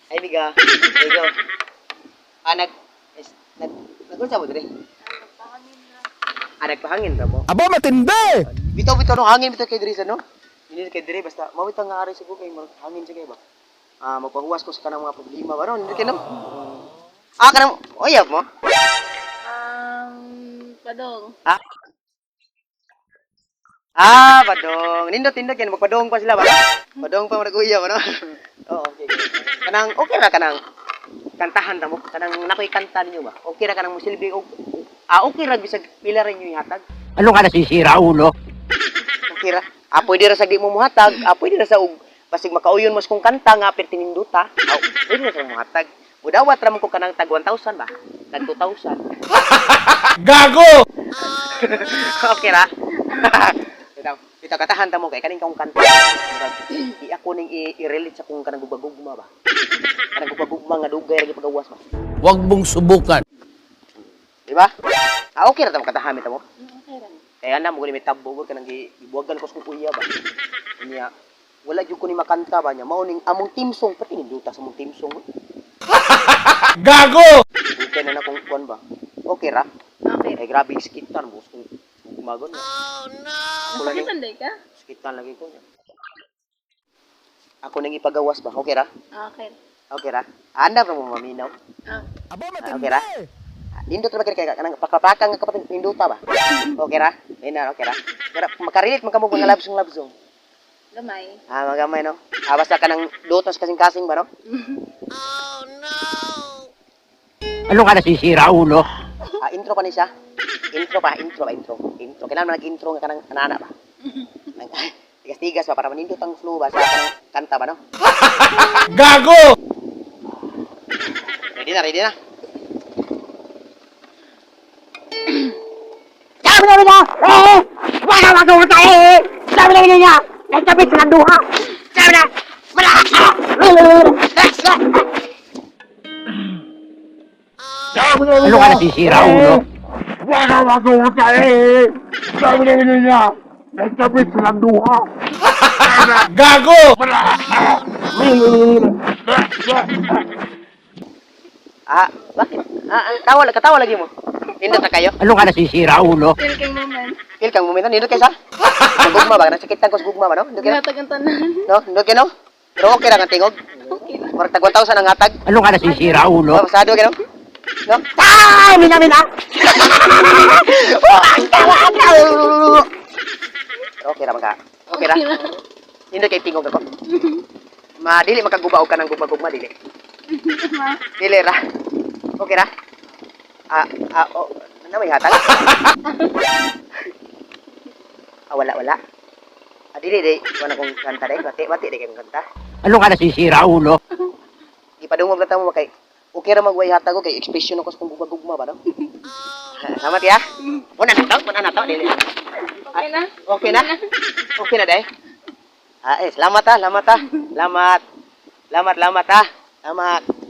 Ay, biga. There you go. Ah, nag is, nag nagunsa mo dire? Ah, nagpahangin ra mo. Aba, matindi! Bitaw bitaw no hangin bitaw kay diri sa no. Hindi kay diri basta mao bitaw nga ari siguro kay murag hangin siya kay ba. Ah, magpahuwas ko sa kanang mga problema ba no? Hindi kay no. Ah, kanang oyab mo. Padong. Ah. Ah, padong. Nindot nindot yan magpadong pa sila ba? Padong pa murag uyab ano. Oo, okay. Okay. Kanang okay ra kanang kantahan ta mo. Kanang nakoy kanta ninyo ba? Okay ra kanang musilbi og ah, okay ra bisag pila ra inyo ihatag. Ano ka nasisira, ulo? Okay ra. Ah, pwede ra sa di mo muhatag, ah, pwede ra sa og basig makauyon mo sa kong kanta nga pertininduta. Ah, pwede ra sa muhatag. Mudawat ra man ko kanang tag 1,000 ba? Tag 2,000. Gago! Okay ra. Bitaw, bitaw katahan ta mo kay kaning kong kanta. Murag, i ako ning i-relate sa kong kanang gugma ba. Kanang gugma nga dugay ra gipagawas ba. Huwag mong subukan. Di ba? Ah, okay ra ta mo katahan ta mo. Okay ra. Kaya na mo gani may tabo gud kanang gibuwagan ko sa kong uya ba. Unya wala jud ko ni makanta ba niya. Mao ning among team song pati ninduta sa among team song. Gago! Okay na na kung kuan ba. Okay ra. Okay. Ay grabe yung skitan boss kung gumagon. Oh no. Ako lang Nasakitan day ka? skitan lagi ko. Ako nang ipagawas ba? Okay ra? Okay. Okay ra? Anda ra mo maminaw. Ah, Aba, Ah, okay ra? Ah, nindot ra ba kay kanang pakapakang nga kapatid ninduta ba? Okay ra? Ayun na, okay ra. Pero makarelate man kamo mga love song love song. Gamay. Ah, magamay no. Ah, basta kanang lutos kasing-kasing ba no? Ano ka nasisira, ulo? Ah, intro pa ni siya. Intro pa, intro pa, intro. Intro. Kailangan man nag-intro nga kanang anana ba. Nang tigas-tigas ba para manindot ang flow ba sa kanang kanta ba no? Gago! Ready na, ready na. Ano ka nasisira, ulo? Gago! Ah, bakit? Ah, ah, tawa, katawa lagi mo. Nindot na kayo. Ano ka nasisira, ulo? Feel kang moment. Feel kang momento, nindot kayo sa? Sa gugma ba? Nasakitan ko sa gugma ba no? Nindot kayo? Gihatag ang tanan. No? Nindot kayo no? Pero okay lang ang tingog. Okay ra. Murag tag 1,000 ang hatag. Ano ka nasisira, ulo? Oh, pasado kayo no? No? Ah, mina mina. Pero okay ra man ka. Okay ra. Nindot kay tingog ako. Madili makaguba og kanang gugma-gugma dili. Dili ra. Okay ra. Ah, ah, oh, ano may hatag? Ah, wala, wala. Ah, dili, di. Wala kong kanta dai. Bati, bati, di kayong kanta. Ano ka nasisira, ulo? Ipadungog lang tamo kay okay ra magway hatag ko kay expression ako sa kong gugma-gugma ba no? Salamat ya. Una na to, una na to, dili. Okay na? Okay na? Okay na dai. Ah, eh, salamat ah, salamat ah. Salamat. Salamat, salamat ah. Salamat.